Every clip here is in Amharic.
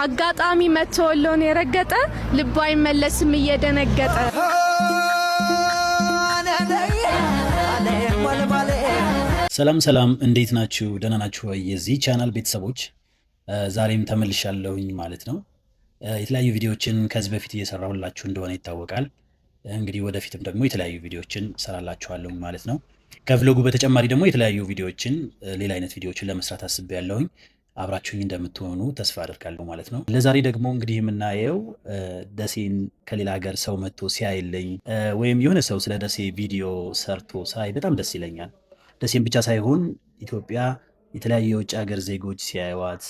አጋጣሚ መጥቶ ወሎን የረገጠ ልቡ አይመለስም እየደነገጠ። ሰላም ሰላም፣ እንዴት ናችሁ? ደህና ናችሁ ወይ? የዚህ ቻናል ቤተሰቦች፣ ዛሬም ተመልሻለሁኝ ማለት ነው። የተለያዩ ቪዲዮዎችን ከዚህ በፊት እየሰራሁላችሁ እንደሆነ ይታወቃል። እንግዲህ ወደፊትም ደግሞ የተለያዩ ቪዲዮዎችን እሰራላችኋለሁ ማለት ነው። ከ vlog ኡ በተጨማሪ ደግሞ የተለያዩ ቪዲዮዎችን፣ ሌላ አይነት ቪዲዮዎችን ለመስራት አስቤያለሁኝ። አብራችሁኝ እንደምትሆኑ ተስፋ አደርጋለሁ ማለት ነው። ለዛሬ ደግሞ እንግዲህ የምናየው ደሴን ከሌላ ሀገር ሰው መጥቶ ሲያይልኝ ወይም የሆነ ሰው ስለ ደሴ ቪዲዮ ሰርቶ ሳይ በጣም ደስ ይለኛል። ደሴን ብቻ ሳይሆን ኢትዮጵያ የተለያዩ የውጭ ሀገር ዜጎች ሲያዩዋት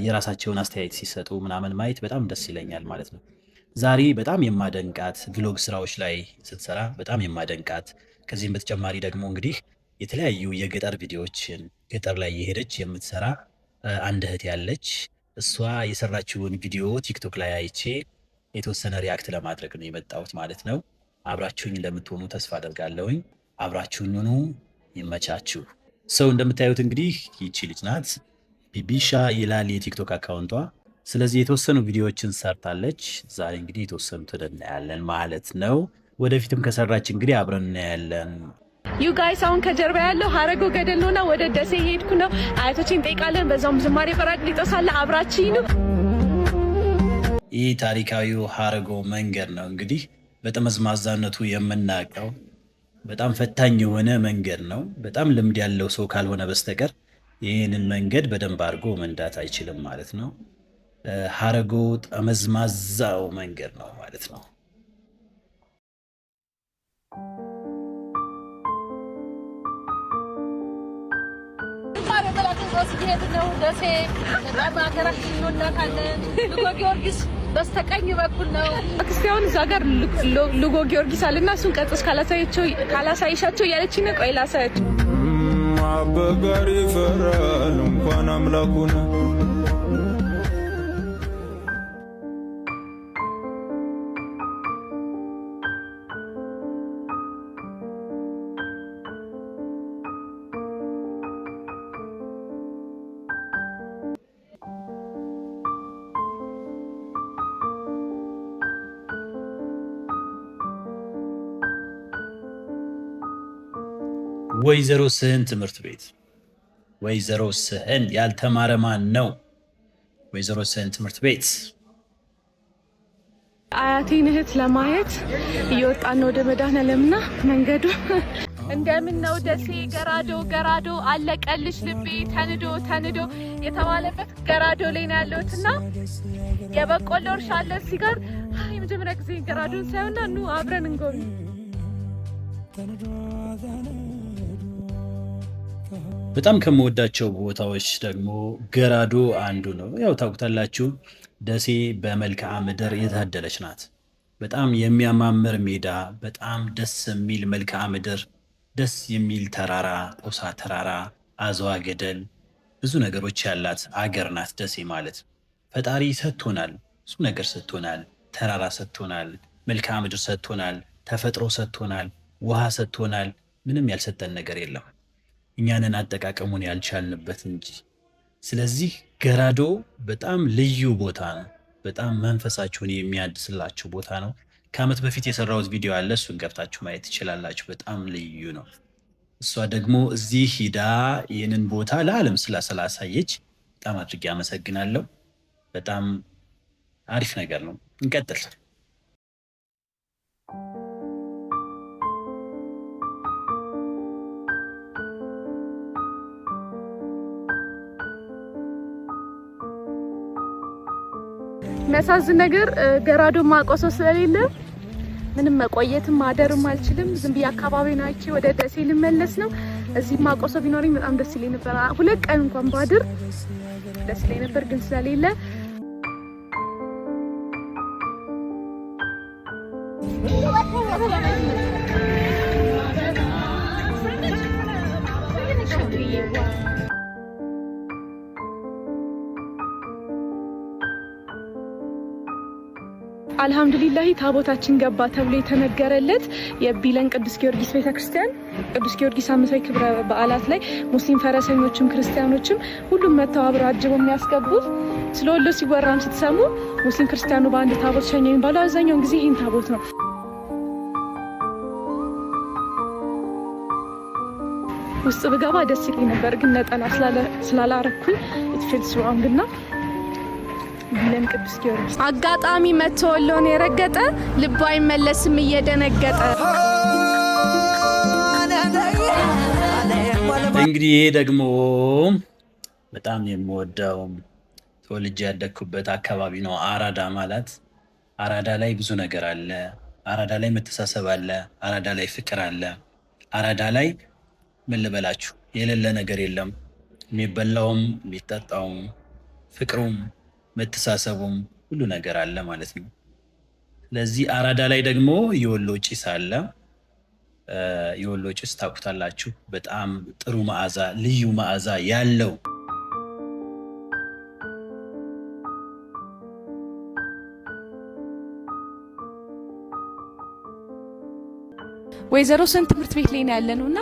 የራሳቸውን አስተያየት ሲሰጡ ምናምን ማየት በጣም ደስ ይለኛል ማለት ነው። ዛሬ በጣም የማደንቃት፣ vlog ስራዎች ላይ ስትሰራ በጣም የማደንቃት፣ ከዚህም በተጨማሪ ደግሞ እንግዲህ የተለያዩ የገጠር ቪዲዮዎችን ገጠር ላይ የሄደች የምትሰራ አንድ እህት ያለች፣ እሷ የሰራችውን ቪዲዮ ቲክቶክ ላይ አይቼ የተወሰነ react ለማድረግ ነው የመጣሁት ማለት ነው። አብራችሁኝ እንደምትሆኑ ተስፋ አደርጋለሁኝ። አብራችሁኝ ሁኑ። ይመቻችሁ። So እንደምታዩት እንግዲህ ይቺ ልጅ ናት። ቢቢሻ ይላል የቲክቶክ account ዋ። ስለዚህ የተወሰኑ ቪዲዮዎችን ሰርታለች። ዛሬ እንግዲህ የተወሰኑትን እናያለን ማለት ነው። ወደፊትም ከሰራች እንግዲህ አብረን እናያለን። You guys፣ አሁን ከጀርባ ያለው ሀረጎ ገደል ነውና ወደ ደሴ ሄድኩ ነው። አያቶችን እንጠይቃለን። በዛውም ዝማሬ ጰራቅሊጦስ አለ። አብራችኝ ነው። ይህ ታሪካዊው ሀረጎ መንገድ ነው። እንግዲህ በጠመዝማዛነቱ የምናውቀው በጣም ፈታኝ የሆነ መንገድ ነው። በጣም ልምድ ያለው ሰው ካልሆነ በስተቀር ይህንን መንገድ በደንብ አድርጎ መንዳት አይችልም ማለት ነው። ሀረጎ ጠመዝማዛው መንገድ ነው ማለት ነው። ጰራቅሊጦስ እየሄድን ነው። ደሴ በጣም ሀገራችን እንወዳታለን። ልጎ ጊዮርጊስ በስተቀኝ በኩል ነው። አክስቴ አሁን እዛ ጋር ልጎ ጊዮርጊስ አለና እሱን ቀጥስ ካላሳይሻቸው እያለች ነው። ቆይ ላሳያቸው። አበጋሪ ይፈራል እንኳን አምላኩን። ወይዘሮ ስህን ትምህርት ቤት። ወይዘሮ ስህን ያልተማረ ማን ነው? ወይዘሮ ስህን ትምህርት ቤት። አያቴን እህት ለማየት እየወጣን ነው ወደ መድኃኔዓለምና መንገዱ እንደምን ነው? ደሴ ገራዶ ገራዶ አለቀልሽ ልቤ ተንዶ ተንዶ የተባለበት ገራዶ ላይ ነው ያለሁትና የበቆሎ እርሻ አለ እዚህ ጋር። የመጀመሪያ ጊዜ ገራዶን ሳይሆንና ኑ አብረን እንጎብኝ። በጣም ከምወዳቸው ቦታዎች ደግሞ ገራዶ አንዱ ነው። ያው ታውቁታላችሁ፣ ደሴ በመልክዓ ምድር የታደለች ናት። በጣም የሚያማምር ሜዳ፣ በጣም ደስ የሚል መልክዓ ምድር፣ ደስ የሚል ተራራ፣ ጦሳ ተራራ፣ አዘዋ ገደል፣ ብዙ ነገሮች ያላት አገር ናት ደሴ ማለት። ፈጣሪ ሰጥቶናል፣ ብዙ ነገር ሰጥቶናል። ተራራ ሰጥቶናል፣ መልክዓ ምድር ሰጥቶናል፣ ተፈጥሮ ሰጥቶናል፣ ውሃ ሰጥቶናል። ምንም ያልሰጠን ነገር የለም። እኛንን አጠቃቀሙን ያልቻልንበት እንጂ። ስለዚህ ገራዶ በጣም ልዩ ቦታ ነው። በጣም መንፈሳችሁን የሚያድስላችሁ ቦታ ነው። ከዓመት በፊት የሰራሁት ቪዲዮ አለ። እሱን ገብታችሁ ማየት ትችላላችሁ። በጣም ልዩ ነው። እሷ ደግሞ እዚህ ሂዳ ይህንን ቦታ ለዓለም ስላሳየች በጣም አድርጌ አመሰግናለሁ። በጣም አሪፍ ነገር ነው። እንቀጥል። የሚያሳዝን ነገር ገራዶ ማቆሶ ስለሌለ ምንም መቆየትም ማደርም አልችልም። ዝም ብዬ አካባቢውን አይቼ ወደ ደሴ ልመለስ ነው። እዚህ ማቆሶ ቢኖረኝ በጣም ደስ ይለኝ ነበር። 2 ቀን እንኳን ባድር ደስ ይለኝ ነበር፣ ግን ስለሌለ። አልሐምዱሊላሂ ታቦታችን ገባ ተብሎ የተነገረለት የቢለን ቅዱስ ጊዮርጊስ ቤተክርስቲያን፣ ቅዱስ ጊዮርጊስ ዓመታዊ ክብረ በዓላት ላይ ሙስሊም ፈረሰኞችም ክርስቲያኖችም ሁሉም መጥተው አብረው አጅበው የሚያስገቡት፣ ስለ ወሎ ሲወራም ስትሰሙ ሙስሊም ክርስቲያኑ በአንድ ታቦት ሸኘ የሚባለው አብዛኛውን ጊዜ ይህን ታቦት ነው። ውስጥ ብገባ ደስ ይለኝ ነበር፣ ግን ነጠላ ስላላረኩኝ it feels wrong። እና ቢለን ቅዱስ ጊዮርጊስ አጋጣሚ መጥቶ ወሎን የረገጠ ልቡ አይመለስም እየደነገጠ። እንግዲህ ይሄ ደግሞ በጣም የምወደው፣ ተወልጄ ያደግኩበት አካባቢ ነው። አራዳ ማለት አራዳ ላይ ብዙ ነገር አለ። አራዳ ላይ መተሳሰብ አለ። አራዳ ላይ ፍቅር አለ። አራዳ ላይ ምን ልበላችሁ፣ የሌለ ነገር የለም። የሚበላውም፣ የሚጠጣውም፣ ፍቅሩም፣ መተሳሰቡም ሁሉ ነገር አለ ማለት ነው። ስለዚህ አራዳ ላይ ደግሞ የወሎ ጭስ አለ። የወሎ ጭስ ታውቁታላችሁ። በጣም ጥሩ መዓዛ፣ ልዩ መዓዛ ያለው። ወይዘሮ ስህን ትምህርት ቤት ላይ ነው ያለነው። እና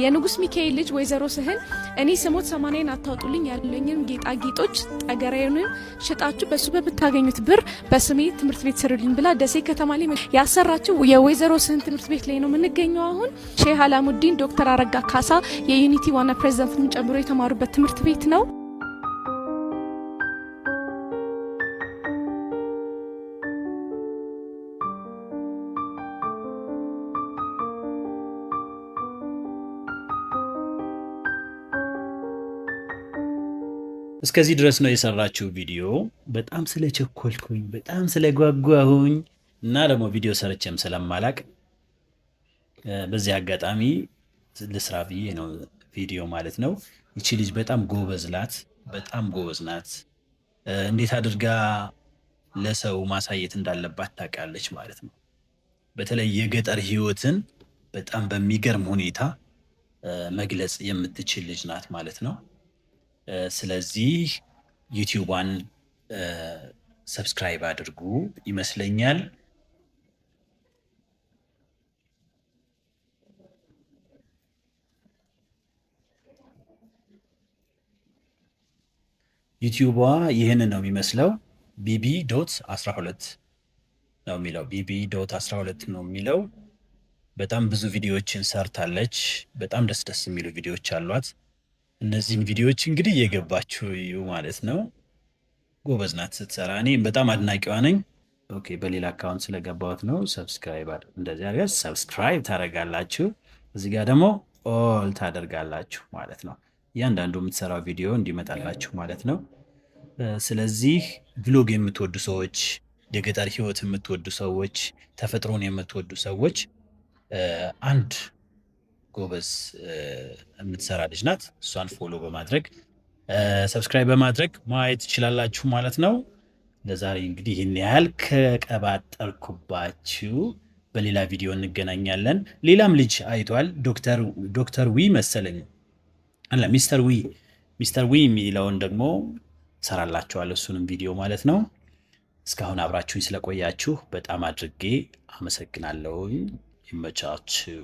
የንጉስ ሚካኤል ልጅ ወይዘሮ ስህን እኔ ስሞት 80ን አታውጡልኝ፣ ያለኝን ጌጣጌጦች ጠገራዬንም ሽጣችሁ በሱ በምታገኙት ብር በስሜ ትምህርት ቤት ስሩልኝ ብላ ደሴ ከተማ ላይ ያሰራችው የወይዘሮ ስህን ትምህርት ቤት ላይ ነው የምንገኘው። አሁን ሼህ አላሙዲን፣ ዶክተር አረጋ ካሳ፣ የዩኒቲ ዋና ፕሬዚዳንትን ጨምሮ የተማሩበት ትምህርት ቤት ነው። እስከዚህ ድረስ ነው የሰራችው ቪዲዮ። በጣም ስለቸኮልኩኝ፣ በጣም ስለጓጓሁኝ እና ደግሞ ቪዲዮ ሰርቼም ስለማላቅ በዚህ አጋጣሚ ልስራ ብዬ ነው ቪዲዮ ማለት ነው። ይቺ ልጅ በጣም ጎበዝ ናት፣ በጣም ጎበዝ ናት። እንዴት አድርጋ ለሰው ማሳየት እንዳለባት ታውቃለች ማለት ነው። በተለይ የገጠር ህይወትን በጣም በሚገርም ሁኔታ መግለጽ የምትችል ልጅ ናት ማለት ነው። ስለዚህ ዩቲዩቧን subscribe አድርጉ ይመስለኛል። ዩቲዩቧ ይህንን ነው የሚመስለው። ቢቢ.12 ነው የሚለው። ቢቢ.12 ነው የሚለው። በጣም ብዙ ቪዲዮዎችን ሰርታለች። በጣም ደስ ደስ የሚሉ ቪዲዮዎች አሏት። እነዚህን ቪዲዮዎች እንግዲህ እየገባችሁ እዩ ማለት ነው። ጎበዝ ናት ስትሰራ፣ እኔ በጣም አድናቂዋ ነኝ። Okay፣ በሌላ account ስለገባሁት ነው። Subscribe እንደዚህ አድርጋችሁ subscribe ታደርጋላችሁ። እዚህ ጋር ደግሞ all ታደርጋላችሁ ማለት ነው። እያንዳንዱ የምትሰራው ቪዲዮ እንዲመጣላችሁ ማለት ነው። ስለዚህ vlog የምትወዱ ሰዎች፣ የገጠር ህይወት የምትወዱ ሰዎች፣ ተፈጥሮን የምትወዱ ሰዎች አንድ ጎበዝ የምትሰራ ልጅ ናት። እሷን follow በማድረግ፣ subscribe በማድረግ ማየት ትችላላችሁ ማለት ነው። ለዛሬ እንግዲህ ይህን ያህል ከቀባጠርኩባችሁ በሌላ ቪዲዮ እንገናኛለን። ሌላም ልጅ አይቷል፣ ዶክተር ዊ መሰለኝ አለ፣ ሚስተር ዊ፣ ሚስተር ዊ የሚለውን ደግሞ ሰራላችኋለሁ፣ እሱንም ቪዲዮ ማለት ነው። እስካሁን አብራችሁኝ ስለቆያችሁ በጣም አድርጌ አመሰግናለሁ። ይመቻችሁ።